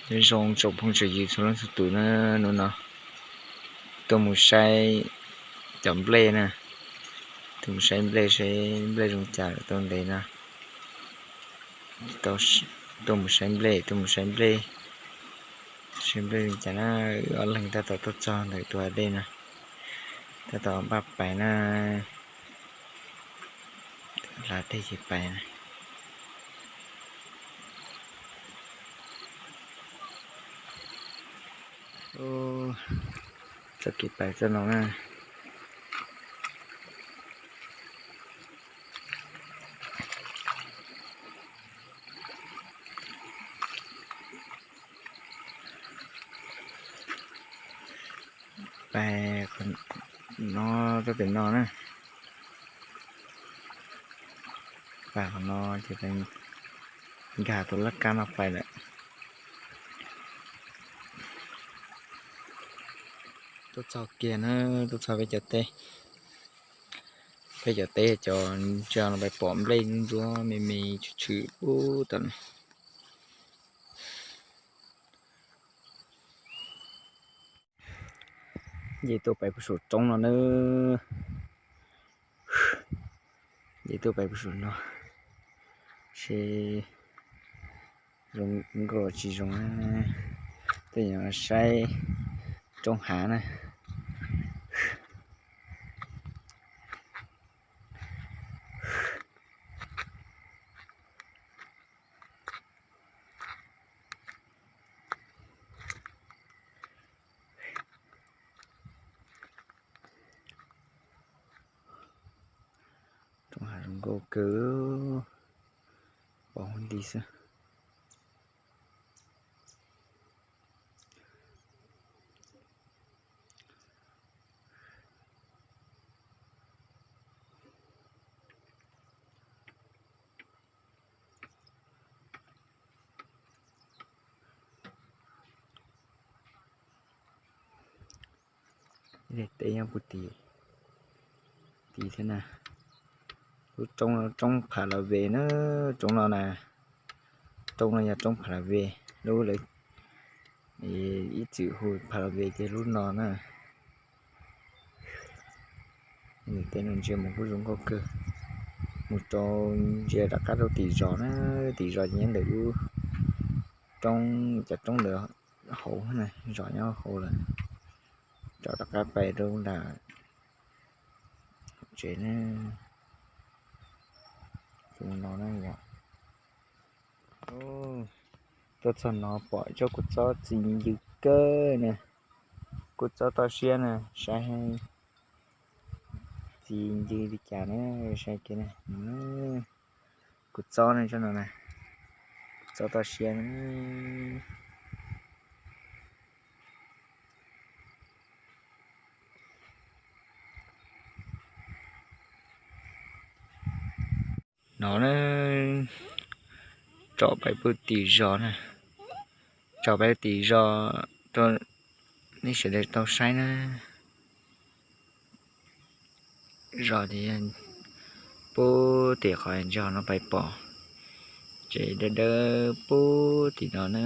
Nyob zoo tsoom phooj tsoom ywg txhua leej txhua tus na, hnub no tuaj mus saib cov nplej na, tuaj mus saib nplej seb nplej zoo cas lawm tau ntev na. Tuaj mus saib nplej, tuaj mus saib nplej, saib nplej zoo cas na. Wb ob leeg tab tom tuaj txog ntawm tus hav dej na, tab tom npaj pais na, hla dej ces pais na. Txoj kev pais txoj no na. Pais qhov no, txoj pem no na. Pais qhov no ces nkag tus laj kab no pais lawm. Tuaj txog kiag na, tuaj txog peb cov teb. Peb cov teb cov ntsa no pais pom nplej ntsuab me me tshwm tshwm pub tom no. Nce tuaj pais puag saum roob no na. Nce tuaj pais puag saum no, seb zoo nkauj los tsis zoo. Tej zaum saib roob hav na. Roob hav zoo nkauj kawg, pom huv nti xwb. Daim teb nyob puag tim tid thiab na. Lub roob, roob Pha La Ve na, roob no na. Roob no yog roob Pha La Ve, lub lawv ib txwm hu Pha La Ve ces lub no na. Nws tej no ntsia mus kuj zoo nkauj kawg. Mus rau ntsia rov qab rau tim zos na, tim zos ces nyob ntawm lub roob, cov roob ntawd hauv na, zos nyob hauv lawm. Rov rov qab pais rau nram tsev na. Tus no na yom. Tuaj txog no pom tsob kua txob txi ncw kawg na. Kua txob toj siab na, saib txi ncw li cas na, saib kiag na. Kua txob ne, tsob no na, kua txob toj siab na. No na, tsom pais puag tim zos na, tsom pais tim zos rau nej sawv daws tau saib na. Zos ces puag tim qhov ntsis no pais pom tsev dawb dawb puag tim no na.